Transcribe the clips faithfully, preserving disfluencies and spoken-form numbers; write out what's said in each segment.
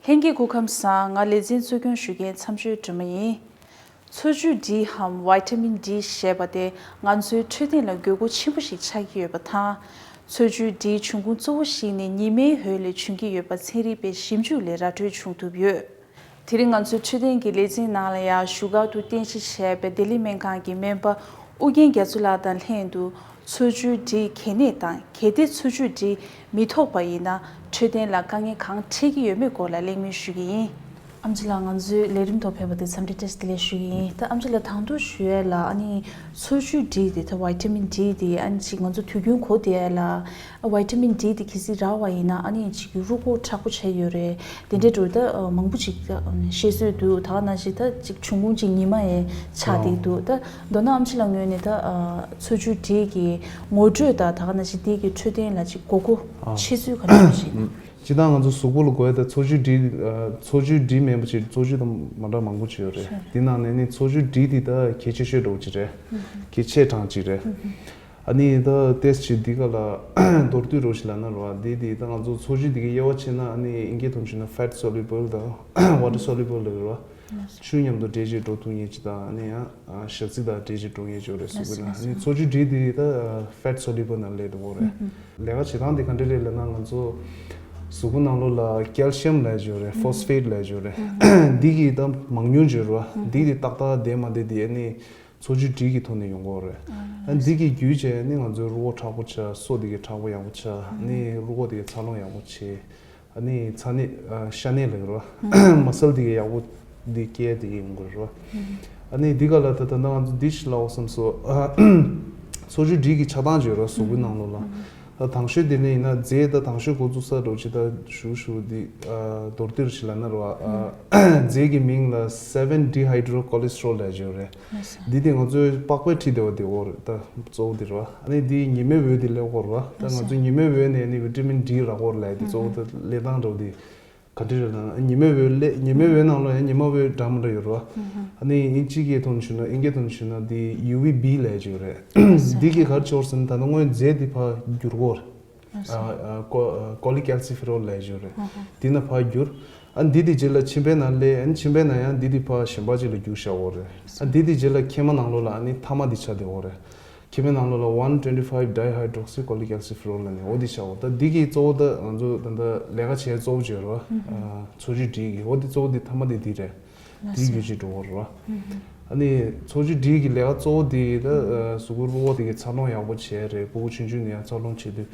ལྷན་རྒྱས་སྐུ་ཁམས་བཟང་། ང་ལེ་ཚན་གཙོ་སྐྱོང་ཞུ་མཁན་མཚམས་གཅོད་སྒྲོལ་མ་ཡིན། འཚོ་བཅུད་ཌི་འམ་ཝི་ཊ་མིན་ཌི་ཞེས་པ་དེ་ང་ཚོའི་འཕྲོད་བསྟེན་ལ་དགོས་མཁོ་ཆེན་པོ་ཞིག་ཆགས་ཀྱི་ཡོད་པ་དང་། འཚོ་བཅུད་ཌི་འབྱུང་ཁུངས་གཙོ་བོ་ཞིག་ནི་ཉི་མའི་འོད་ལས་བྱུང་གི་ཡོད་པ་ཚན་རིག་པའི་ཞིབ་འཇུག་ལས་ར་སྤྲོད་བྱུང་ཐུབ་ཡོད། དེ་རིང་ང་ཚོའི་འཕྲོད་བསྟེན་གྱི་ལེ་ཚན་ནང་ལ་ཡང་བཞུགས་སྒར་དུ་རྟེན་གཞི་བྱས་པའི་ལྡི་ལི་སྨན་ཁང་གི་སྨན་པ་ཨུ་རྒྱན་རྒྱ་མཚོ་ལགས་དང་ལྷན་དུ། འཚོ་བཅུད་ཌིའི་གལ་གནད་དང་། གལ་ཏེ་འཚོ་བཅུད་ཌི་མི་ཐོབ་པ་ཡིན་ན་འཕྲོད་བསྟེན་ལ་དཀའ་ངལ་གང་འཕྲད་ཀྱི་ཡོད་མེད་སྐོར་ལ་གླེང་མོལ་ཞུ་གི་ཡིན། ཨམ་ཆི་ལགས། ང་ཚོའི་ལས་རིམ་ཐོག་ཕེབས་པ་དེ་འཚམས་འདྲི་བཀྲ་ཤིས་བདེ་ལེགས་ཞུ་གི་ཡིན། ད་ཨམ་ཆི་ལགས། དང་ཐོག་ཞུ་ཡས་ལ་ཨ་ནི་འཚོ་བཅུད་ཌི་དེ་ད་ཝི་ཊ་མིན་ཌི་དེ་ཨ་ནི་ཅིག་ང་ཚོ་དུས་རྒྱུན་གོ་བསྡད་ཡས་ལ། ཝི་ཊ་མིན་ཌི་དེ་གལ་སྲིད་རག་པ་ཡིན་ན་ཨ་ནི་ཅིག་རུས་ཁོག་མཁྲེགས་པོ་བྱས་ཡོད་རེད། དེ་འདྲའི་འགྲོ་ད་མང་པོ་ཅིག་བཤད་སྲོལ་འདུག་ད་ག་ནང་བཞིན་ད་ཅིག་འབྱུང་ཁུངས་ཅིག་ཉི་མ་ཡི་ཆ་དེ་འདུག་ད་མདོར་ན་ཨམ་ཆི་ལགས་ངོས་ནས་ད་འཚོ་བཅུད་ཌི་གི་ངོ་སྤྲོད་དང་ད་ག་ནང་བཞིན་དེ་གི་འཕྲོད་བསྟེན་ལ་ཅིག་དགོས་མཁོ་ཆེ་ཤོས་ག་འདྲ་ཞིག་ཡིན་ན། སྤྱིར་བཏང་ང་ཚོ་གཟུགས་པོ་ལ་དགོས་ཡ་ད་འཚོ་བཅུད་ཌི། འཚོ་བཅུད་ཌི་མེད་པ་ཅིག་འཚོ་བཅུད་དང་མ་འདྲ་མང་པོ་ཅིག་ཡོད་རེད། དེ་ནང་ནས་ནི་འཚོ་བཅུད་ཌི་དེ་ད་གལ་ཆེ་ཤོས་འདྲ་བོ་ཅིག་རེད། གལ་ཆེ་གྲངས་ཅིག་རེད། ཨ་ནི་ད་ཏེས་ཅིག་འདི་ག་ལ་མདོར་བསྡུས་རོ་ཞིག་ལབ་ན་རོ། འདི་འདི་ད་ང་ཚོ་འཚོ་བཅུད་འདི་གའི་དབྱེ་བ་ཕྱེ་ན་ཨ་ནི་ཨིན་སྐད་ཐོག་ནས་ཞུས་ན་fat soluble དང་water soluble ལབ་རོ། ཆུ་མཉམ་དུ་འདྲེས་བྱས་འགྲོ་ཐུབ་མཁན་ཅིག་དང་ཨ་ནི་ཡང་ཞག་ཚི་དང་འདྲེས་བྱས་འགྲོ་མཁན་ཅིག་རེད་གཟུགས་པོའི་ནང་། ཨ་ནི་འཚོ་བཅུད་འདི་འདི་ད་fat soluble ནང་སླེབས་འགྲོ་གི་རེད། ལས་ཀ་བྱེད་སྟངས་འདི་ག་འདྲ་རེད་ལབ་ན་ང་ཚོ་གཟུགས་པོ་ནང་ལོགས་ལ་calcium ལབ་ཡ་ཅིག་ཡོད་རེད། phosphate ལབ་ཡ་ཅིག་ཡོད་རེད། འདི་གི་ད་མང་ཉུང་ཅིག་ཡོད་རེད་བ། འདི་གི་ཏག་ཏག་བསྡད་མ་བསྡད་འདི་ཨ་ནི་འཚོ་བཅུད་འདི་གི་ཐོག་ནས་ཡོང་གི་ཡོད་རེད། ཨ་འདི་གི་བརྒྱུད་བྱས་ནི་ང་ཚོའི་རུས་ཁོག་མཁྲེགས་པོ་ཆགས། སོ་འདི་གི་མཁྲེགས་པོ་ཡག་པོ་ཆགས། ནི་རུས་ཁོག་འདི་གི་འཚར་ལོངས་ཡག་པོ་བྱེད། ཨ་ནི་ཚ་ནད་ཨ་ཤ་ནད་ལབ་ཀྱི་རེད་བ། མ་སལ་འདི་གི་ཡག་པོ་འདི་སྐྱེ་འདི་གི་ཡོང་གི་རེད་བ། ཨ་ནི་འདི་ག་ལ་ད་ད་ལྟ་ང་ཚོ་འདི་ཞིག་ལབ་དགོས་བསམ་སོང་། འཚོ་བཅུད་འདི་གི་ཆགས་སྟངས་ཅིག་ཡོད་རེད་གཟུགས་པོའི་ནང་ལོགས་ལ། ད་དང་ཤོས་དེ་ནས་ཡིན་ན་རྫས་ད་དང་ཤོས་འགོ་བཙུགས་ས་འདྲ་བོ་ཅིག་ད་ཞུ་ཞུ་འདི་ཨ་མདོར་བསྡུས་ཞིག་ལབ་ན་རེད་བ། ཨ་རྫས་ཀྱི་མིང་ལ་seven dehydrocholesterol ལབ་ཡ་ཅིག་ཡོད་རེད། འདི་དེ་ང་ཚོའི་པགས་པའི་འཁྲིས་དེ་བ་དེ་འོ་རེད། ད་གཙོ་བོ་དེ་རེད་བ། ཨ་ནི་དེའི་ཉི་མའི་འོད་དེ་སླེབས་ཀྱི་རེད་བ། ད་ང་ཚོའི་ཉི་མའི་འོད་ནས་ནི་ཝི་ཊ་མིན་ཌི་རག་གི་རེད་ལབ་ཡ་དེ་གཙོ་བོ་ད་སླེབས་སྟངས་འདྲ་བོ་དེ་ག་འདྲ་རེད་ལབ་ན། ཉི་མའི་འོད་སླེབས། ཉི་མའི་འོད་ནང་ལོགས་ཡང་ཉི་མ་འོད་འདྲ་མི་འདྲ་ཡོད་རེད་བ། ཨ་ནི་ཨིན་ཇི་སྐད་ཐོག་ནས་ཞུ་ན། ཨིན་སྐད་ཐོག་ནས་ཞུ་ན་དེ་ཡུ་ཝི་བི་ལབ་ཡ་ཅིག་ཡོད་རེད། འདི་གིས་ག་རེ་བྱེད་ཀྱི་ཡོད་ཟེར་ན་ད་ལྟ་སྔོན་རྫས་དེ་ཕར་བསྒྱུར་གྱི་ཡོད་རེད། ཨ་ཨ་ཀོ་ཨ་ཀོ་ལི་ཀལ་སི་ཕི་རོལ་ལབ་ཡ་ཅིག་ཡོད་རེད། དེ་ནས་ཕར་བསྒྱུར། ཨ་འདི་དེ་རྗེས་ལ་མཆིན་པའི་ནང་སླེབས། ཨ་ནི་མཆིན་པའི་ནང་ཡང་འདི་དེ་ཕར་གཞན་པ་ཅིག་ལ་བསྒྱུར་བཞག་ཡོད་རེད། ཨ་འདི་དེ་རྗེས་ལ་མཁལ་མ་ནང་ལོགས་ལ་ཨ་ནི་ཐ་མག་དེ་ཆགས་བསྡད་ཡོད་རེད། མཁལ་མའི་ནང་ལོགས་ལ་one twenty five dihydroxycholecalciferol ལབ་ནས་འོ་དེ་ཆགས་ཡོད། ད་འདི་གིས་གཙོ་བོ་ད་ང་ཚོ་ད་ལྟ་ལས་ཀ་བྱེད་གཙོ་བོ་བྱེད་རོ། ཨ་འཚོ་བཅུད་འདི་གིས་འོ་དེ་གཙོ་བོ་དེ་ཐ་མག་དེ་འདི་རེད། དེའི་བརྒྱུད་ཅིག་འགྲོ་བ་རེད་བ། ཨ་ནི་འཚོ་བཅུད་འདི་གི་ལས་ཀ་གཙོ་བོ་དེ་ད་གཟུགས་པོ་རུས་ཁོག་དེ་གི་འཚར་ལོངས་ཡག་པོ་བྱས་རེད། ཕྲུ་གུ་ཆུང་ཆུང་ནས་ཡང་འཚར་ལོངས་བྱེད་དུས།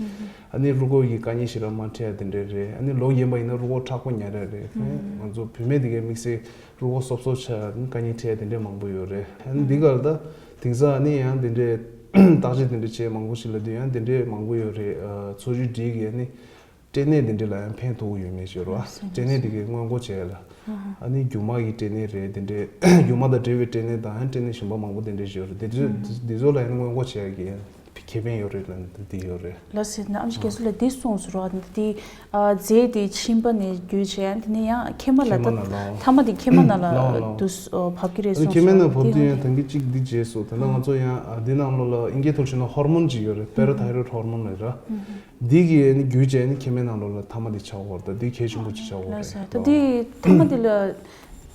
ཨ་ནི་རུས་ཁོག་གི་དཀའ་ངལ་ཞེ་དྲག་མ་འཕྲད་ཡ་དེ་འདྲས་རེད། ཨ་ནི་ལོ་རྒན་པ་ཡིན་ན་རུས་ཁོག་མཁྲེགས་པོ་ཉར་ཡ་རེད། ང་ཚོ་བུད་མེད་དེ་གའི་དམིགས་བསལ་རུས་ཁོག་སོབ་སོབ་ཆགས་དཀའ་ངལ་འཕྲད་དེ་འདྲས་མང་པོ་ཡོད་རེད། ཨ་ནི་འདི་གར་ད་དེང་སང་ཨ་ནི་ཡང་དེ་འདྲས་བརྟག་དཔྱད་དེ་འདྲས་བྱས་མང་པོ་ཞིག་ལ་དུས་ཡང་དེ་འདྲས་མང་པོ་ཡོད་རེད། ཨ་འཚོ་བཅུད་འདི་གི་ཨ་ནི་སྐྲན་ནད་དེ་འདྲས་ལ་ཡང་ཕན་ཐོགས་ཡོད་མེད་ཞུ་རོགས། སྐྲན་ནད་དེ་གའི་སྔོན་འགོག་བྱས་ལ། ཨ་ནི་རྒྱུ་མ་གི་སྐྲན་ནད་རེད། དེ་འདྲས་རྒྱུ་མ་དང་འབྲེལ་བའི་སྐྲན་ནད་དང་ཨ་ནི་སྐྲན་ནད་གཞན་པ་མང་པོ་དེ་འདྲས་ཞིག་ཡོད་རེད། དེ་ཚོ་དེ་ཚོ་ལ་ཡང་སྔོན་འགོག་བྱས་ཀྱི་ཁེ་ཕན་ཡོད་རེད་ལབ་ནས་འདི་ཡོད་རེད། ལགས་སོ། ཨམ་ཆི་རྒྱ་མཚོ་ལགས་འདི་གསུངས་སོང་རོགས། འདི་ཨ་རྫས་དེ་མཆིན་པ་ནས་བརྒྱུད་བྱས། དེ་ནས་ཡང་མཁལ་མ་ལ་མཁལ་མ་ད་ནང་ལ་ཐ་མ་དེ་མཁལ་མ་ནང་ལ་ལའོ་ལའོ། དུ་ཨ་བབས་ཀྱི་རེད་ཨ་ནི་གསུངས་མཁལ་མའི་སོང་ནང་རོགས། བབས་དུས་ཡང་ད་གིན་གཅིག་འདི་བྱས་སོང་། ད་ལྟ་ང་ཚོ་ཡང་ཨ་འདི་ནང་ལོགས་ལ་ཨིན་སྐད་ཐོག་བྱས་ན་ཧོར་མོན་ཅིག་ཡོད་རེད། པེ་ར་ཐའི་རོད་ཧོར་མོན་ལབ་ར། འདི་གི་ཨ་ནི་བརྒྱུད་བྱས་ནི་མཁལ་མའི་ནང་ལོགས་ལ་ཐ་མ་འདི་ཆགས་ཡོད་རེད། ད་འདི་གལ་ཆེན་པོ་ཅིག་ཆགས་ཡོད་རེད། ད་འདི་ཐ་མ་འདི་ལ་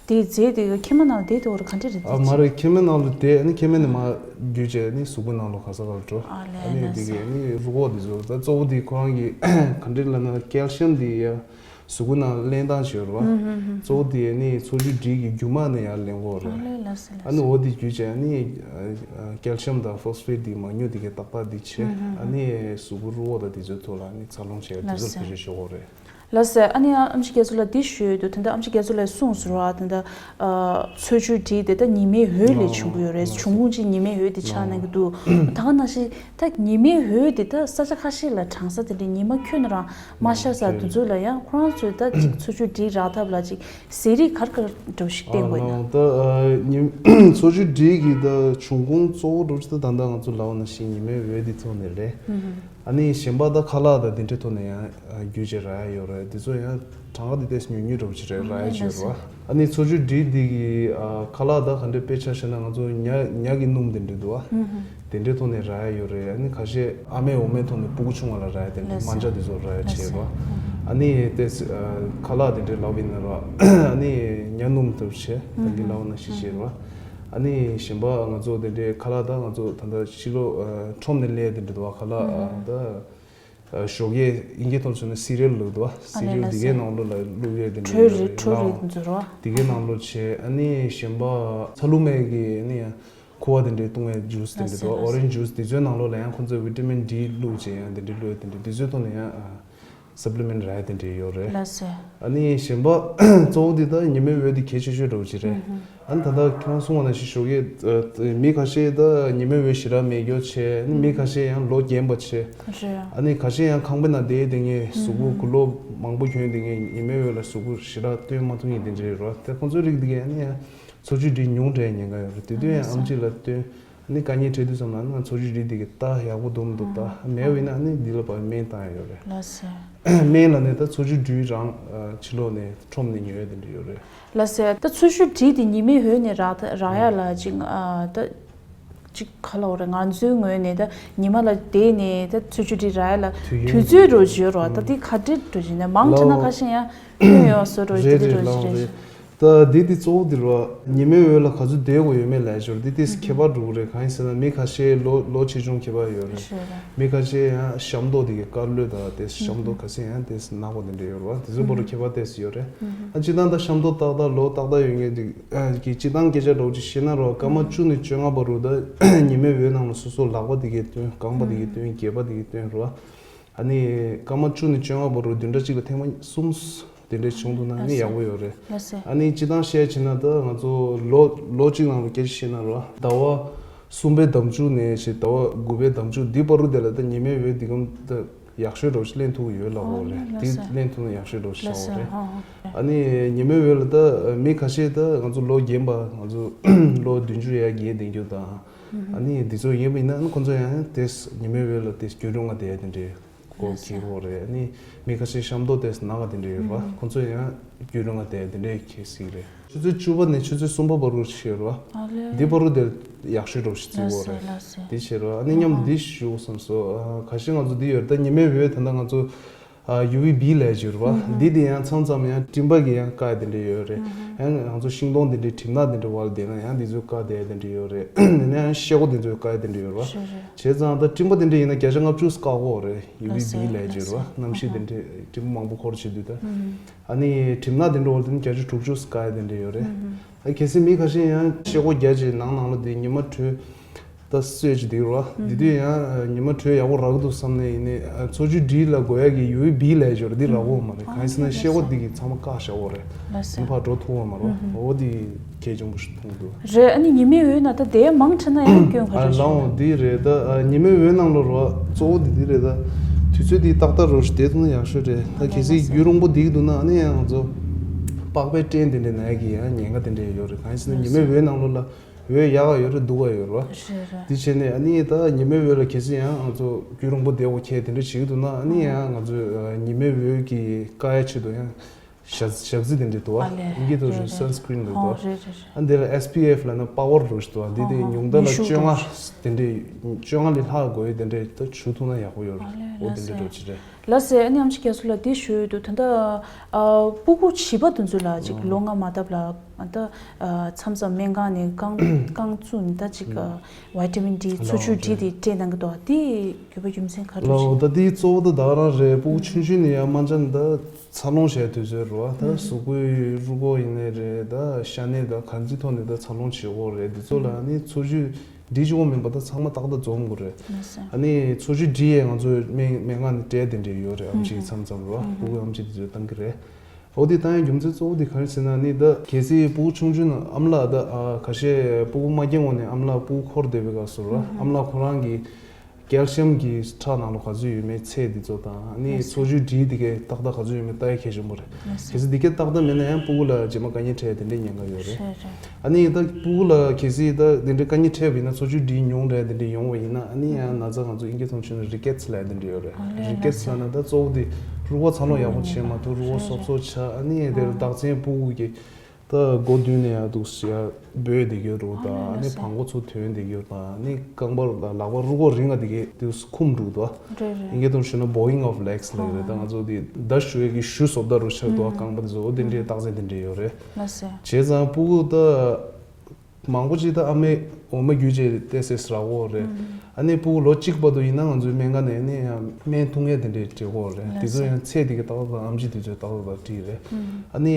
དེ་རྫས་དེ་མཁལ་མ་ནང་ལ་བསྡད་དེ་འོ་ར་ག་འདྲ་རེད། ཨ་མ་རེད། མཁལ་མའི་ནང་ལ་བསྡད་ནི་མཁལ་མ་ནས་མར་བརྒྱུད་བྱས་ནི་གཟུགས་པོའི་ནང་ལོགས་ག་ས་ག་ལ་འགྲོ། ཨ་ནི་འདི་གི་ནི་རུས་ཁོག་འདི་ཚོ་ད་གཙོ་བོ་འདི་ཁོ་རང་གི་ག་འདྲ་ལབ་ན་ཀལ་ཤིམ་འདི་ཡ་གཟུགས་པོའི་ནང་ལེན་སྟངས་བྱེད་རོགས། གཙོ་བོ་འདི་ནི་འཚོ་བཅུད་འབྲས་ཀྱི་རྒྱུ་མ་ནས་ཡར་ལེན་དགོས་རེད། ཨ་ནི་འོ་འདི་བརྒྱུད་བྱས་ནི་ཀལ་ཤིམ་དང་ཕོ་སི་ཕེ་ཊི་འདི་མང་ཉུང་འདི་གའི་ཏག་ཏག་འདི་བྱས། ཨ་ནི་གཟུགས་པོ་རུས་ཁོག་དང་འདི་ཚོའི་ཐོག་ལ་ནི་འཚར་ལོངས་བྱས་འདི་ཚོར་བེད་སྤྱོད་བྱེད་དགོས་རེད། ལགས་སོ། ཨ་ནི་ཨམ་ཆི་རྒྱ་མཚོ་ལགས་འདི་ཞུས་ཡོད་དུས་ད་ལྟ་ཨམ་ཆི་རྒྱ་མཚོ་ལགས་གསུངས་སོང་ར། ད་ལྟ་ཨ་འཚོ་བཅུད་འབྲས་དེ་ད་ཉི་མའི་འོད་ལས་བྱུང་གི་ཡོད་རེད། འབྱུང་ཁུངས་གཅིག་ཉི་མའི་འོད་དེ་ཆགས་གནང་གི་འདུག་ད་ག་ནང་བཞིན་ད་ཉི་མའི་འོད་དེ་ད་ས་ཆ་ཁ་ཤས་ལ་གྲང་ས་དེ་འདྲའི་ཉི་མ་ཁྱོན་ནས་རང་མ་ཤར་ས་དེ་ཚོ་ལ་ཡང་ཁོ་རང་ཚོས་ད་ཅིག་འཚོ་བཅུད་འབྲས་རག་ཐབས་ལ་ཅིག་ཟས་རིགས་ག་རེ་ག་རེ་འདྲ་བོ་ཞིག་བསྟེན་དགོས་ན། ད་ཉི་འཚོ་བཅུད་འབྲས་ཀྱི་ད་འབྱུང་ཁུངས་གཙོ་བོ་འདྲ་བོ་ཅིག་ད་ད་ལྟ་ང་ཚོ་ལབ་པ་ནང་བཞིན་ཉི་མའི་འོད་དེ་ཐོག་ནས་རེད། ཨ་ནི་གཞན་པ་ད་ཁ་ལག་དང་དེ་འདྲའི་ཐོག་ནས་ཡང་བརྒྱུད་བྱས་རག་ཡ་ཡོད་རེད། དེ་ཚོ་ཡང་གྲངས་ཀ་དེ་ཏོག་ཙམ་ཉུང་ཉུང་འདྲ་བོ་ཅིག་རེད། རག་ཡ་ཅིག་ཡོད་རེད་བ། ཨ་ནི་འཚོ་བཅུད་འབྲས་འདི་གི་ཨ་ཁ་ལག་ད་ག་འདྲ་དཔེ་ཆ་བཞག་ན་ང་ཚོ་ཉ་ཉ་གི་སྣུམ་དེ་འདྲ་འདུག་བ། དེ་འདྲའི་ཐོག་ནས་རག་ཡ་ཡོད་རེད། ཨ་ནི་ཁ་ཤས་ཨ་མའི་འོ་མའི་ཐོག་ནས་ཕྲུ་གུ་ཆུང་བ་ལ་རག་ཡ་དེ་འདྲ་མ་འཇའ་དེ་ཚོ་རག་ཡ་བྱས་རེད་བ། ཨ་ནི་དེ་ཁ་ལག་དེ་འདྲའི་ལབ་ཡིན་ན་ར། ཨ་ནི་ཉ་སྣུམ་དུ་བྱས་ད་གིན་ལབ་ན་ཤི་ཤེས་ར། ཨ་ནི་གཞན་པ་ང་ཚོ་དེ་འདྲའི་ཁ་ལག་ད་ང་ཚོ་ད་ལྟ་ཕྱི་ལོགས་ཁྲོམ་ནས་སླེབས་དེ་འདྲ་འདུག་བ། ཁ་ལག་ད་ཞོགས་ཀས་དབྱིན་སྐད་ཐོག་ཆུ་ན་སི་རེལ་ལབ་འདུག་བ། སི་རེལ་དེ་གའི་ནང་ལོགས་ལ་བླུགས་ཡས་དེ་འདྲ་ཡོད་རེད། ལའང་དེ་གའི་ནང་ལོགས་བྱས། ཨ་ནི་གཞན་པ་ཚ་ལུ་མའི་གི་ཨ་ནི་ཡང་ཁུ་བ་དེ་འདྲའི་བཏུང་བའི་ཇུས་དེ་འདྲ་འདུག་བ། ཨོ་རེན་ཇུས་དེ་ཚོའི་ནང་ལོགས་ལ་ཡང་ཁོང་ཚོས་ཝི་ཊ་མིན་ཌི་བླུགས་བྱས་ཡང་དེ་འདྲའི་བླུགས་དེ་འདྲ་དེ་ཚོའི་ཐོག་ནས་ཡང་སབ་ལི་མེན་ཊི་རག་དེ་འདྲ་ཡོད་རེད། ལགས་སོ། ཨ་ནི་གཞན་པ་གཙོ་བོ་དེ་ད་ཉི་མའི་འོད་དེ་གལ་ཆེ་ཤོས་འདྲ་བོ་ཅིག་རེད། ཨ་ནི་ད་ལྟ་ཁྱེད་རང་གསུངས་པ་ནང་བཞིན་ཞོགས་ཀས་མི་ཁ་ཤས་ད་ཉི་མའི་འོད་ཞེ་དྲག་མེད་རྒྱུ་བྱས། ཨ་ནི་མི་ཁ་ཤས་ཡང་ལོ་རྒན་པ་བྱས། རེད། ཨ་ནི་ཁ་ཤས་ཡང་ཁང་པའི་ནང་བསྡད་དེ་ངས་གཟུགས་པོ་གུ་ལོ་མང་པོ་གྱོན་དེ་ངས་ཉི་མའི་འོད་ལ་གཟུགས་པོ་ཞེ་དྲག་སྟོན་མ་ཐུབ་མཁན་དེ་འདྲ་རེད་རོ། དེ་ཁོང་ཚོའི་རིགས་དེ་གས་ཨ་ནི་ཡང་། འཚོ་བཅུད་སྒྲིག་ཉུང་དྲགས་ཉེན་ཁ་ཡོད་རེད། དེ་དུས་ཡང་ཨམ་ཆི་ལ་སྟོན། ཨ་ནི་དཀའ་ངལ་འཕྲད་དུས་ཙམ་ལ་ཨ་ནི་ང་འཚོ་བཅུད་སྒྲིག་དེ་གི་ལྟ་ཡག་པོ་འདུག་མི་འདུག་ལྟ། མེད་པ་ཡིན་ན་ཨ་ནི་འདི་ལ་བར་སྨན་བཏང་ཡ་ཡོད་རེད། ལགས་སོ། སྨན་ལ་ནི་ད་འཚོ་བཅུད་སྒྲིག་རང་ཕྱི་ལོགས་ནས་ཁྲོམ་ནས་ཉོ་ཡ་དེ་འདྲ་ཡོད་རེད། ལགས་སོ། ད་འཚོ་བཅུད་སྒྲིག་དེ་ཉི་མའི་འོད་ནས་རག་རག་ཡ་ལ་ཅིག་ཨ་ད་ཅིག་ག་ལ་འོ་རེད། ང་ཚོའི་ངོས་ནས་ད་ཉི་མ་ལ་བསྡད་ནས་ད་འཚོ་བཅུད་སྒྲིག་རག་ཡ་ལ་དུས་ཚོད་འགྲོ་བཞིན་ཡོད་རེད་བ། ད་དེ་ག་འདྲས་འགྲོ་བཞིན་ནས་མང་ཆེ་ན་ཁ་ཤས་ཡང་ཐོན་ཡོད་བཟོ་འགྲོ་བཞིན་དེ་འདྲས་འགྲོ་བཞིན་རེད། ད་འདི་འདི་གཙོ་བོ་འདི་རེད་བ། ཉི་མའི་འོད་ལ་ག་ཚོད་སྡོད་དགོས་ཡོད་མེད་ལབ་ཞོར་འདི་ཏོག་ཙམ་ཁྱད་པར་འགྲོ་གི་རེད། གང་ཡིན་ཟེར་ན་མི་ཁ་ཤས་ལོ་ལོ་ཆེ་ཆུང་ཁྱད་པར་ཡོད་རེད། མི་ཁ་ཤས་ཡང་ཤམ་ཏོག་དེ་གའི་དཀར་ལོས་དང་དེ་ཤམ་ཏོག་ག་ཚོད་ཡང་ཏོག་ཙམ་ནག་པ་དེ་འདྲ་ཡོད་རེད་བ། དེ་ཚོའི་བར་དུ་ཁྱད་པར་ཏོག་ཙམ་ཡོད་རེད། ཨ་སྤྱིར་བཏང་ད་ཤམ་ཏོག་ཏག་ཏག་ལོ་ཏག་ཏག་ཡོད་མཁན་དེ་གི་སྤྱིར་བཏང་སྐད་ཆ་འདྲ་བོ་ཅིག་བཤད་ན་རོ། སྐར་མ་བཅུ་ནས་བཅོ་ལྔ་བར་དུ་ད་ཉི་མའི་འོད་ནང་ལ་སོ་སོ་ལག་པ་དེ་གའི་སྟོན། རྐང་པ་དེ་གའི་སྟོན། སྒལ་པ་དེ་གའི་སྟོན་རོ། ཨ་ནི་སྐར་མ་བཅུ་ནས་བཅོ་ལྔ་བར་དུ་བདུན་ཕྲག་གཅིག་ལ་ཐེངས་མ་གསུམ་དེ་འདྲས་བྱུང་འདུག་ན་ཨ་ནི་ཡག་པོ་ཡོད་རེད། ལགས་སོ། ཨ་ནི་སྤྱིར་བཏང་བཤད་བྱས་ན་ད་ང་ཚོ་ལོ་ལོ་གཅིག་ནང་ལ་སྐད་ཆ་བཤད་ན་རོ། ཟླ་བ་གསུམ་པའི་ཟླ་མཇུག་ནས་བྱས་ཟླ་བ་དགུ་པའི་ཟླ་མཇུག་འདི་བར་དུ་དེ་ལ་ད་ཉི་མའི་འོད་འདི་གམ་ད་ཡག་ཤོས་འདྲ་བོ་ཞིག་ལེན་ཐུབ་ཀྱི་ཡོད་ལབ་ཡོད་རེད། འདི་ལེན་ཐུབ་ན་ཡག་ཤོས་འདྲ་བོ་ཞིག་ལབ་ཡོད་རེད། ཨ་ནི་ཉི་མའི་འོད་ལ་ད་མི་ཁ་ཤས་ད་ང་ཚོ་ལོ་རྒན་པ་ང་ཚོ་ལོ་བདུན་ཅུ་ཡར་རྒས་ལྡན་རྒྱུ་དང་ཨ་ནི་འདི་ཚོ་ཡིན་པ་ཡིན་ན་ཨ་ནི་ཁོང་ཚོ་ཡང་དེ་ཉི་མའི་འོད་ལ་དེ་རྒྱུན་རིང་ང་བསྡད་དེ་འདྲའི་སྐོར་གྱི་སྐོར་རེད། ཨ་ནི་མི་ཁ་ཤས་ཤམ་ཏོག་དེ་ནག་ག་དེ་འདྲ་ཡོད་པ་ཁོང་ཚོ་ཡང་རྒྱུན་རིང་ང་བསྡད་དེ་འདྲའི་ཁྱད་གསོད་རེད། ཆུ་ཚོད་བཅུ་པ་ནས་ཆུ་ཚོད་གསུམ་པ་བར་དུ་ཤེས་རོ། ཨ་ལེ། འདི་བར་དུ་དེ་ཡག་ཤོས་འདྲ་བོ་ཞིག་བརྩི་གི་ཡོད་རེད། ལགས་སོ། འདི་བྱེད་རོ། ཨ་ནི་མཉམ་དུ་འདི་ཞུ་བསམ་སོང་། ཁ་ཤས་ང་ཚོ་འདི་ཡོད་རེད། ད་ཉི་མའི་འོད་ད་ལྟ་ང་ཚོ་ཨ་ཡུ་ཝི་བི་ལབ་ཀྱི་ཡོད་རེད་བ། འདི་དེ་ཡང་མཚམས་མཚམས་ཡང་སྤྲིན་པ་གི་ཡང་བཀག་དེ་འདྲ་ཡོད་རེད། ཡང་ང་ཚོ་ཤིང་སྡོང་དེ་འདྲའི་གྲིབ་ནག་དེ་འདྲ་བར་བསྡད་ན་ཡང་འདི་ཚོ་བཀག་དེ་དེ་འདྲ་ཡོད་རེད། ཡིན་ན་ཡང་ཤེལ་སྒོ་དེ་ཚོ་བཀག་དེ་འདྲ་ཡོད་རེད་བ། བྱས་ཙང་ད་སྤྲིན་པ་དེ་འདྲ་ཡིན་ན་བརྒྱ་ཆ་ལྔ་བཅུ་བཀག་གི་ཡོད་རེད། ཡུ་ཝི་བི་ལབ་ཀྱི་ཡོད་རེད་བ། གནམ་གཤིས་དེ་འདྲ་སྤྲིན་པ་མང་པོ་འཁོར་བྱེད་དུས་ད། ཨ་ནི་གྲིབ་ནག་དེ་འདྲ་བར་དུ་ནི་བརྒྱ་ཆ་དྲུག་ཅུ་བཀག་ཡ་དེ་འདྲ་ཡོད་རེད། ཨ་གལ་སྲིད་མི་ཁ་ཤས་ཡང་ཤེལ་སྒོ་རྒྱག་བྱས་ནང་ནང་ལ་དེ་ཉི་མ་དྲོད་ད་གསོད་ཅིག་འདུག་ར། དེ་དུས་ཡང་ཉི་མ་དྲོད་ཡག་པོ་རག་གི་འདུག་བསམ་ནས་ཡིན་ནའི་འཚོ་བཅུད་སྒྲིག་ལ་དགོས་ཡ་གི་ཡུ་ཝི་བི་ལབ་ཡ་ཅིག་ཡོད་རེད། འདི་རག་གི་ཡོད་མ་རེད། གང་ཡིན་ཟེར་ན་ཤེལ་སྒོ་འདི་གིས་ཚང་མ་བཀག་བཞག་ཡོད་རེད། ལགས་སོ། འདི་ཕར་འགྲོ་ཐུབ་ཡོད་མ་རེད། འོ་འདི་གལ་ཆེན་པོ་ཞིག་མཐོང་གི་འདུག་རེད། ཨ་ནི་ཉི་མའི་འོད་ནང་ད་དེ་མང་ཆེ་ན་ཡང་སྐྱོན་ག་རེ་ཨ་རེད། ལའང་འདི་རེད་ད། ཨ་ཉི་མའི་འོད་ནང་ལོ་རོ་གཙོ་བོ་འདི་འདི་རེད་ད། དུས་ཚོད་འདི་ཏག་ཏག་རོ་ཞིག་བསྡད་ཐུབ་ན་ཡག་ཤོས་རེད། ད་གལ་སྲིད་རྒྱུན་རིང་པོ་བསྡད་ཀྱི་འདུག་ན་ཨ་ནི་ཡང་ང་ཚོ་པགས་པའི་སྐྲན་དེ་འདྲའི་ན་ཡ་གི་ཡང་ཉེན་ཁ་དེ་འདྲའི་ཡོད་རེད། གང་ཡིན་ཟེར་ན་ཉི་མའི་འོད་ནང་ལོ་ལ་འོད་ཡག་ག་ཡོད་རེད་སྡུག་ག་ཡོད་རེད་བ། རེད་རེད། འདི་བྱས་ནས་ཨ་ནི་ད་ཉི་མའི་འོད་ལ་གལ་སྲིད་ཡང་ང་ཚོ་རྒྱུན་རིང་པོ་བསྡད་དགོས་ཁེལ་དེ་འདྲ་བྱེད་ཀྱི་འདུག་ན་ཨ་ནི་ཡང་ང་ཚོས་ཉི་མའི་འོད་ཀྱི་བཀག་ཡ་ཆེད་དུ་ཡང་། ཞག་ཞག་རྩི་དེ་འདྲས་འདུག་བ། ཨ་ལས། ཨིན་སྐད་ཐོག་རེད་རེད། སན་སི་ཀྲིན་ལབ་འདུག་ཨོ་བ། རེད་རེད་རེད། ཨ་འདི་ལ་ཨེས་པི་ཨེཕ་ལབ་ན་པ་ཝར་ལབ་ཞིག་འདུག་བ། འདི་དེ་ཨོ་ཨོ་ཉུང་མཐའ་ལ་ནུས་ཤུགས་བཅོ་ལྔ་འདུག་དེ་འདྲས་བཅོ་ལྔ་ལས་ལྷག་དགོས་ཡོད་དེ་འདྲས་ད་བྱུག་ཐུབ་ན་ཡག་པོ་ཡོད་རེད། ཨ་ལས། འོ་དེ་འདྲས་འདྲ་ཅིག་རེད། ལགས་སེ། ཨ་ནི་ཨམ་ཆི་རྒྱ་མཚོ་ལགས་འདི་ཞུ་ཡོད་དུ་ད་ལྟ་ཨ་སྤུ་གུ་བྱིས་པ་དེ་ཚོ་ལ་ཅིག་ལོ་ལྔ་མ་བཏབ་ལ་ཨ་ད་ཨ་མཚམས་མཚམས་སྨན་ཁང་ནས་རྐང་རྐང་བཙུགས་ནས་ད་ཅིག་ཨ་ཝི་ཊ་མིན་ཌི་འཚོ་བཅུད་ཌི་དེ་སྤྲད་གནང་གི་འདུག་དེ་རྒྱུ་བ་རྒྱུ་མཚན་ག་རེ་ལགས་འོ་རེད། ད་དེའི་གཙོ་བོ་ད་ད་ག་རང་རེད། སྤུ་གུ་ཆུང་ཆུང་ནས་ཡང་མ་ཅན་ད། འཚར་ལོངས་བྱས་དུས་ཚོད་རེད་བ། ད་གཟུགས་པོའི་རུས་ཁོག་ཡིན་ནའི་རེད། ད་ཤ་གནད་དང་གང་ཅིའི་ཐོག་ནས་ད་འཚར་ལོངས་བྱེད་དགོས་རེད། འདི་ཚོ་ལ་ཨ་ནི་འཚོ་བཅུད་འདི་གཅིག་པོ་མིན་པ་ད་ཚང་མ་ཏག་ཏག་འཛོམས་དགོས་རེད། ཨ་ནི་འཚོ་བཅུད་འདི་ཡས་ང་ཚོའི་སྨན་སྨན་ཁང་ནས་སྤྲད་དེ་འདྲ་ཡོད་རེད། ཨམ་ཆི་མཚམས་མཚམས་རེད་བ། སྤུ་གུ་ཨམ་ཆི་འདི་ཚོས་བཏང་གི་རེད། འོ་དེ་བཏང་ཡས་རྒྱུ་མཚན་གཙོ་བོ་དེ་ག་རེ་ཟེར་ན་ཨ་ནི་ད་གལ་སྲིད་སྤུ་གུ་ཆུང་ཆུང་ནང་ཨ་མ་ལགས་ད་ཨ་ཁ་ཤས་སྤུ་གུ་མ་སྐྱེས་གོང་ནས་ཨ་མ་ལགས་སྤུ་གུ་འཁོར་བསྡད་པའི་སྐབས་སུ་རེད་བ། ཨ་མ་ལགས་ཁོ་རང་གི་ཀལ་ཤིམ་གྱི་ཁྲག་ནང་ལ་ག་ཚོད་ཡོད་མེད་ཚད་འདི་ཚོ་དང་ཨ་ནི་ལགས་སོ། འཚོ་བཅུད་འདྲིས་འདི་གའི་ཏག་ཏག་ག་ཚོད་ཡོད་མེད་ལྟ་ཡ་གལ་ཆེན་པོ་རེད། ལགས་སོ། གལ་སྲིད་འདི་གའི་ཏག་ཏག་མེད་ན་ཡང་སྤུ་གུ་ལ་རྗེས་མ་དཀའ་ངལ་འཕྲད་དེ་འདྲའི་ཉེན་ཁ་ཡོད་རེད། རེད་རེད། ཨ་ནི་ད་སྤུ་གུ་ལ་གལ་སྲིད་ད་དེ་འདྲའི་དཀའ་ངལ་འཕྲད་པ་ཡིན་ན་འཚོ་བཅུད་འདྲིས་ཉུང་དྲགས་དེ་འདྲ་ཡོང་བ་ཡིན་ན་ཨ་ནི་ཡང་ན་ཚ་ང་ཚོ་ཨིན་སྐད་ཐོག་བྱས་ན་རི་ཀེ་ཊི་སི་ལབ་ཡ་དེ་འདྲ་ཡོད་རེད། ཨ་ལས་རི་ཀེ་ཊི་སི་ལབ་ན་ད་གཙོ་བོ་དེ་རུས་པ་འཚར་ལོངས་ཡག་པོ་བྱེད་མ་ཐུབ། རུས་པ་སོབ་སོབ་ཆགས། ཨ་ནི་དེར་རྡག་ཚན་སྤུ་གུ་གི་ད་སྒོ་མདུན་ནས་ཡང་འདུག་ཡ་འབོད་བསྡད་ཀྱི་ཡོད་རེད། ད་ཨ་ནི་བྲང་ཁོག་ཚོ་ཐོན་བསྡད་ཀྱི་ཡོད། ད་ཨ་ནི་རྐང་པ་ལག་པ་རུས་ཁོག་རིང་ང་དེ་གས་དུས་འཁུམ་འགྲོ་འདུག་རེད་རེད། ཨིན་སྐད་ཐོག་ཞུས་ན་bowing of legs ལབ་ཀྱི་རེད། ད་ང་ཚོ་དེ་མདའ་གཞུ་ཡས་ཀྱི་གཞུ་བཟོ་ལྟ་རུ་ཆགས་འདུག་རྐང་པ་དེ་ཚོ། འོ་དེ་འདྲའི་རྟགས་མཚན་དེ་འདྲ་ཡོད་རེད། ལགས་སོ། བྱས་ཙང་སྤུ་གུ་ད་མང་པོ་ཅིག་ད་ཨ་མའི་འོ་མ་བརྒྱུད་བྱས་ཏོག་ཙམ་རག་གི་ཡོད་རེད། ཨ་ནི་སྤུ་གུ་ལོ་གཅིག་བར་དུ་ཡིན་ན་ང་ཚོའི་སྨན་ཁང་ནས་ནི་ཡང་སྨན་འཐུང་ཡས་དེ་འདྲའི་སྤྲད་ཀྱི་ཡོད་རེད། དེ་ཚོ་ཡང་ཚད་དེ་གའི་ཏག་ཏག་དང་ཨེམ་ཆི་དེ་ཚོའི་ཏག་ཏག་དང་འགྲིག་རེད། ཨ་ནི་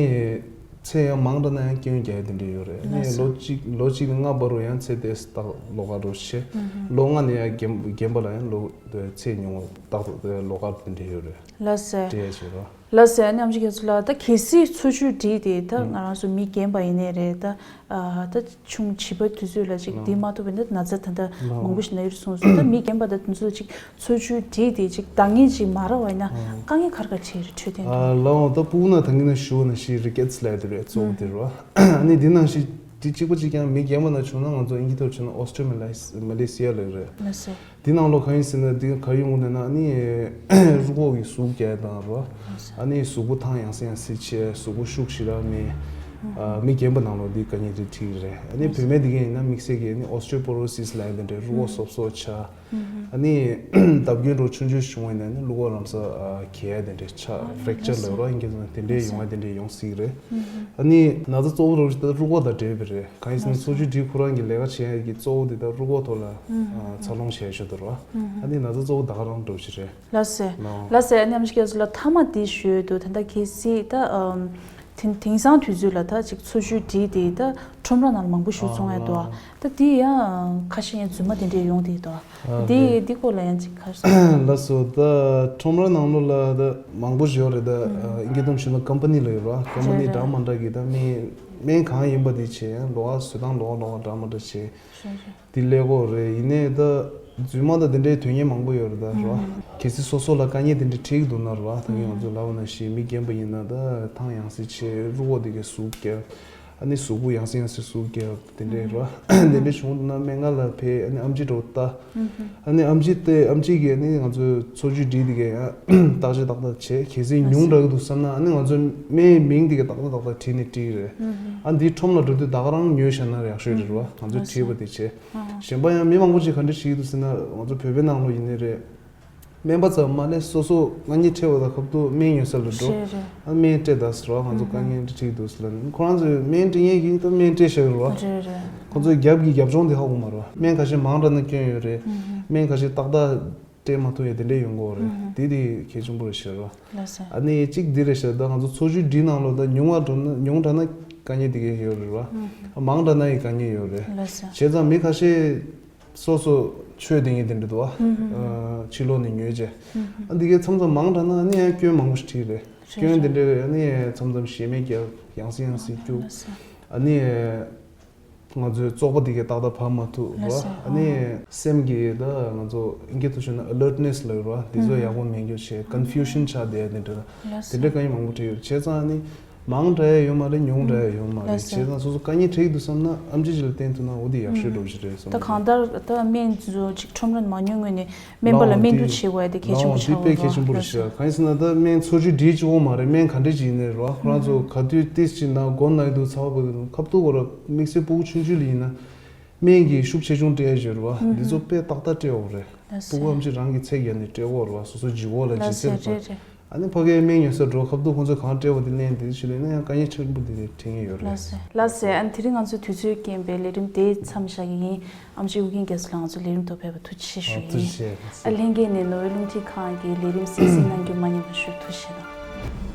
ཚད་ཡང་མང་དྲགས་ན་ཡང་སྐྱོན་རྒྱག་ཡས་དེ་འདྲ་ཡོད་རེད། ཨ་ནི་ལོ་གཅིག་ལོ་གཅིག་ནས་ལྔ་བར་དུ་ཡང་ཚད་ཏོག་ཙམ་ཏག་ལོགས་ཀ་འགྲོ་བྱས། ལོ་ལྔ་ནས་ཡང་རྒན་རྒན་པ་ལ་ཡང་ལོ་ཚད་ཉུང་བ་ཏག་ཏག་ལོགས་ཀ་དེ་འདྲ་ཡོད་རེད། ལགས་སོ། སྤྲད་ཡས་བྱེད་རོགས། ལགས་སོ། ཨ་ནི་ཨེམ་ཆི་རྒྱ་མཚོ་ལགས། ད་གལ་སྲིད་འཚོ་བཅུད་འགྲིག་སྟེ་ད་ང་རང་ཚོ་མི་རྒན་པ་ཡིན་ནའི་རེད། ད་ཨ་ད་ཆུང་བྱིས་པ་དུས་ཚོད་ལ་ཅིག་འགྲིག་མ་ཐུབ་པ་ཡིན་ན། ན་ཚ་ད་ལྟ་མང་པོ་ཞིག་ན་ཡོད་གསུངས་སོང་། ད་མི་རྒན་པ་དང་དེ་ཚོ་ཅིག་འཚོ་བཅུད་འགྲིག་སྟེ་ཅིག་འདང་ངེས་ཅིག་མ་རག་པ་ཡིན་ན་དཀའ་ངལ་ག་རེ་ག་རེ་འཕྲད་རེད། འཕྲོད་བསྟེན་དུ། ལགས་འོང་། ད་སྤུ་གུ་ནང་ད་གིན་ནས་ཞུས་པ་ནང་བཞིན་རི་ཀེ་ཊི་སི་ལབ་ཡས་དེ་རེད། གཙོ་བོ་དེ་རེད་བ། ཨ་ནི་འདི་ནང་བཞིན་དེ་གཅིག་པ་གཅིག་རྐྱང་མི་རྒན་པ་ནང་བྱུང་ན་ང་ཚོ་ཨིན་སྐད་ཐོག་བྱས་ན་ཨོ་སི་ཊོ་མེ་ལེ་སི་ཡ་ལབ་ཀྱི་རེད། ལགས་སོ། འདི་ནང་ལོགས་གང་ཡིན་ཟེར་ན། འདི་ག་ཡོང་གི་ན་ཨ་ནི་རུས་ཁོག་གི་ཟུག་རྒྱག་དང་རོ། ཨ་ནི་གཟུགས་པོ་ཐང་ཡང་སེ་ཡང་སེ་བྱས། གཟུགས་པོ་ཤུགས་ཞེ་དྲག་མེད། ཨ་མི་རྒན་པ་ནང་ལོགས་འདི་དཀའ་ངལ་འདི་འཕྲད་ཀྱི་རེད། ཨ་ནི་བུད་མེད་འདི་གས་ཡིན་ན་དམིགས་བསལ་གྱི་ཨ་ནི་ཨོ་སི་ཊོ་པོ་རོ་སི་སི་ལབ་ཡས་དེ་འདྲས། རུས་ཁོག་སོབ་སོབ་ཆགས། ཨ་ནི་བརྡབ་སྐྱོན་འདྲ་ཆུང་ཆུང་བྱུང་བ་ཡིན་ན་ཨ་ནི་རུས་ཁོག་ལམ་སང་གས་ཡས་དེ་འདྲས་ཆགས། ཕེ་རེག་ཅར་ལབ་རོ་ཨིན་སྐད་ཐོག་ནས། དེ་འདྲས་ཡོང་ཡས་དེ་འདྲས་ཡོང་སྲིད་ཀྱི་རེད། ཨ་ནི་ན་ཚ་གཙོ་བོ་རུ་ཞིག་ད་རུས་ཁོག་དང་འབྲེལ་བ་རེད། གང་ཡིན་ཟེར་ན་འཚོ་བཅུད་འདི་ཁོ་རང་གི་ལས་ཀ་བྱེད་ཡས་ཀྱི་གཙོ་བོ་འདི་ད་རུས་ཁོག་ཐོག་ལ་འཚར་ལོངས་བྱས་ཡས་ཞིག་འདུག་ར། ཨ་ནི་ན་ཚ་གཙོ་བོ་ད་ག་རང་འདྲ་བོ་ཞིག་རེད། ལགས་སོ། ལགས་སོ། ལགས་སོ། ཨ་ནི་ཨེམ་ཆི་རྒྱ་མཚོ་ལགས། མཐའ་མ་འདི་ཞུ་འདོད། ད་ལྟ་གལ་སྲིད་ད་ཨམ་དེང་དེང་སང་དུས་ཚོད་ལ་ད་ཅིག་འཚོ་བཅུད་འདི་དེ་ད་ཁྲོམ་ར་ནང་ལ་མང་པོ་ཞིག་བཙོང་ཡས་འདུག་ཨ། ད་འདི་ཡང་ཁ་ཤས་ཡང་རྫུན་མ་དེ་འདྲས་ཡོང་བསྡད་འདུག་ཨ། འདི་འདི་སྐོར་ལ་ཡང་ཅིག་ག་རེ་ཟེར། ལགས་སོ། ད་ཁྲོམ་ར་ནང་ལོགས་ལ་ད་མང་པོ་ཞིག་ཡོད་རེད། ད་ཨིན་སྐད་ཐོག་ནས་ཞུས་ན་ཀམ་པ་ནི་ལབ་ཀྱི་རེད་བ། ཀམ་པ་ནི་འདྲ་མི་འདྲ་གིས་ད་སྨན་སྨན་གང་ཡིན་པ་དེ་བྱས། ཡང་ལོགས་ཀ་བཟོ་སྟངས་ལོགས་ཀ་ལོགས་ཀ་འདྲ་མི་འདྲ་བྱས། དེ་ལས་ཀྱི་ཡོད་རེད། ཡིན་ནའི་ད་རྫུན་མ་དང་དེ་འདྲའི་དོན་གཉེར་མང་པོ་ཡོད་རེད་ད་རོ། གལ་སྲིད་སོ་སོ་ལ་དཀའ་ངལ་དེ་འདྲ་འཕྲད་ཀྱི་འདུག་ན་རོ། ད་གིན་ང་ཚོ་ལབ་པ་ནང་བཞིན་མི་རྒན་པ་ཡིན་ན་ད་ཐང་ཡང་སེ་བྱས། རུས་ཁོག་དེ་གས་ཟུག་རྒྱག་ཨ་ནི་གཟུགས་པོ་ཡང་སེ་ཡང་སེ་ཟུག་རྒྱག་དེ་འདྲའི་རོ། དེ་འདྲ་བྱུང་འདུག་ན་སྨན་ཁང་ལ་ཕེབས། ཨ་ནི་ཨེམ་ཆི་འདྲ་བོ་ལྟ། ཨ་ནི་ཨེམ་ཆི་དེ་ཨེམ་ཆི་གིས་ཨ་ནི་ང་ཚོའི་འཚོ་བཅུད་འདི་དེ་གས་ཡང་བརྟག་དཔྱད་ཏག་ཏག་བྱས། གལ་སྲིད་ཉུང་དྲགས་ཀྱི་འདུག་བསམ་ན་ཨ་ནི་ང་ཚོའི་སྨན་མིང་དེ་གས་ཏག་ཏག་ཏག་ཏག་བྲིས་ནས་སྤྲད་ཀྱི་རེད། ཨ་འདི་ཁྲོམ་ལ་འགྲོ་དུས་ད་ག་རང་ཉོས་བཞག་ན་ཡག་ཤོས་རེད་རོ། ང་ཚོས་བྲིས་པ་དེ་བྱས། གཞན་པ་ཡང་མི་མང་པོ་ཅིག་ག་འདྲ་བྱེད་ཀྱི་འདུག་ཟེར་ན། ང་ཚོ་བོད་པའི་ནང་ལོགས་ཡིན་ནའི་རེད། སྨན་པ་ཚོ་མ་ལས་སོ་སོ་དཀའ་ངལ་འཕྲད་པ་དང་ཁ་ཐུག་སྨན་ཉོ་ས་ལ་འགྲོ། རེད་རེད། ཨ་སྨན་སྤྲད་ད་ཟེར་བ། ང་ཚོ་དཀའ་ངལ་འདི་འཕྲད་འདུག་ཟེར་ལབ་ནས་ཁོ་རང་ཚོས་སྨན་སྤྲད་མཁན་གྱིས་ད་སྨན་སྤྲད་བཞག་གི་རེད་བ། རེད་རེད། ཁོ་ཚོས་རྒྱབ་ཀྱི་རྒྱབ་ལྗོངས་དེ་ཧ་གོ་མ་རེད་བ། སྨན་ཁ་ཤས་མང་དྲགས་ན་སྐྱོན་ཡོད་རེད། སྨན་ཁ་ཤས་ཏག་ཏག་སྤྲད་མ་ཐུབ་ཡས་དེ་འདྲས་ཡོང་གི་ཡོད་རེད། དེ་དེ་གལ་ཆེན་པོ་རེད་ཤག་ར། ལགས་སོ། ཨ་ནི་གཅིག་འདི་རེད་ཤག་ད་ང་ཚོ་འཚོ་བཅུད་འདི་ནང་ལོགས་ད་ཉུང་བ་འགྲོ་ན་ཉུང་དྲགས་ན་དཀའ་ངལ་འདི་གས་ཡོད་རེད་བ། མང་དྲགས་ན་ཡང་དཀའ་ངལ་ཡོད་རེད། ལགས་སོ། བྱས་ཙང་མི་ཁ་ཤས་སོ་སོ་ཆོས་དེ་ངས་དེ་འདྲ་འདུག་བ། ཕྱི་ལོགས་ནས་ཉོས་རྗེས། ཨ་འདི་གས་མཚམས་མཚམས་མང་དྲགས་ན་ཨ་ནི་ཡང་སྐྱོན་མང་པོ་ཞིག་འཕྲད་རེད། སྐྱོན་དེ་འདྲ་རེད། ཨ་ནི་མཚམས་མཚམས་ཞེ་མེར་རྒྱབ། ཡང་སེ་ཡང་སེ་སྐྱུག་ཨ་ནི། ང་ཚོའི་བཙོག་པ་དེ་གས་ཏག་ཏག་བབས་མ་ཐུབ་ར། ལགས་སོ། ཨ་ནི་སེམས་ཀྱི་ད་ང་ཚོ་ཨིན་སྐད་ཐོག་ཞུས་ན་ཨ་ལར་ཊི་ནེ་སི་ལབ་ར། དེ་ཚོ་ཡག་པོ་མེད་རྒྱུ་བྱས། ཀོན་ཕིའུ་ཤན་ཆགས་བསྡད་དེ་འདྲ། ལགས་སོ། དེ་འདྲ་དཀའ་ངལ་མང་པོ་འཕྲད་ཡོད། བྱས་ཙང་ཨ་ནི་མང་དྲགས་ཡོད་མ་རེད། ཉུང་དྲགས་ཡོད་མ་རེད། ལགས་སོ། བྱས་ཙང་སོ་སོ་དཀའ་ངལ་འཕྲད་ཀྱི་འདུག་བསམ་ན་ཨེམ་ཆི་ཅིག་ལ་བསྟན་ཐུབ་ན་འོ་དེ་ཡག་ཤོས་འདྲ་བོ་ཞིག་རེད་བསམ་ད་གི་གང་ལྟར་ད་སྨན་ཚོ་ཅིག་ཁྲོམ་ར་ནས་མ་ཉོ་སྔོན་ནས་སྨན་པ་ལ་སྨན་བསྟུན་བྱེད་དགོས་ཡ་དེ་གལ་ཆེན་པོ་ཆགས་ཡོད་རེད། ལགས་འོང་། དེ་དཔེ་གལ་ཆེན་པོ་རེད་ཤག་གང་ཡིན་ཟེར་ན་ད་སྨན་འཚོ་བཅུད་འདི་གཅིག་པོ་མ་རེད། སྨན་ག་འདྲ་ཅིག་ཡིན་ནའི་རེད་བ། ཁོ་རང་ཚོ་ག་དུས་ཏིས་ཅིག་ན་མགོ་ན་ཡི་འདུག་ཚ་བ་འདུག་ཁ་ཐུག་གོ་ར་དམིགས་བསལ་སྤུ་གུ་ཆུང་ཆུང་ལ་ཡིན་ན་སྨན་གྱི་ཤུགས་ཆེ་ཆུང་སྤྲད་ཡ་ཅིག་རེད་བ། འདི་ཚོ་དཔེ་ཏག་ཏག་སྤྲད་དགོས་རེད། ལགས་སོ། སྤུ་གུ་ཨེམ་ཆི་རང་གི་ཚད་བརྒལ་ནས་སྤྲད་དགོས་རེད་བ། སོ་སོ་ལྗིད་ཁོག་ལ་ལྗིད་ལགས་སོ། ཚད་རེད། རེད་རེད། ཨ་ནི་ཕ་གིའི་སྨན་ཉོ་ས་འགྲོ། ཁ་ཐུག་ཁོང་ཚོས་གང་སྤྲད་པ་དེ་ལེན། དེ་ཞིག་ལེན་ན་ཡང་དཀའ་ངལ་ཆེན་པོ་དེ་འདྲ་འཕྲད་ངེས་ཡོད་རེད། ལགས་སོ། ལགས་སོ། ཨ་ནི་དེ་རིང་ང་ཚོའི་དུས་ཚོད་རྐྱེན་པས་ལས་རིམ་དེ་མཚམས་བཞག་གི་ཡིན། ཨེམ་ཆི་ཨུ་རྒྱན་རྒྱ་མཚོ་ལགས་ང་ཚོ་ལས་རིམ་ཐོག་ཕེབས་པར་ཐུགས་རྗེ་ཆེ་ཞུ་ཨ་ཡིན། ཐུགས་རྗེ་ཆེ། ཨ་ལྷན་རྒྱས་ནས་ནོར་ཝེ་རླུང་འཕྲིན་ཁང་གི་ལས་རིམ་གསན་གཟིགས་གནང་རྒྱུ་མ་བསྙེལ་བ་ཞུ། ཐུགས་རྗེ་ཆེ་གནང་།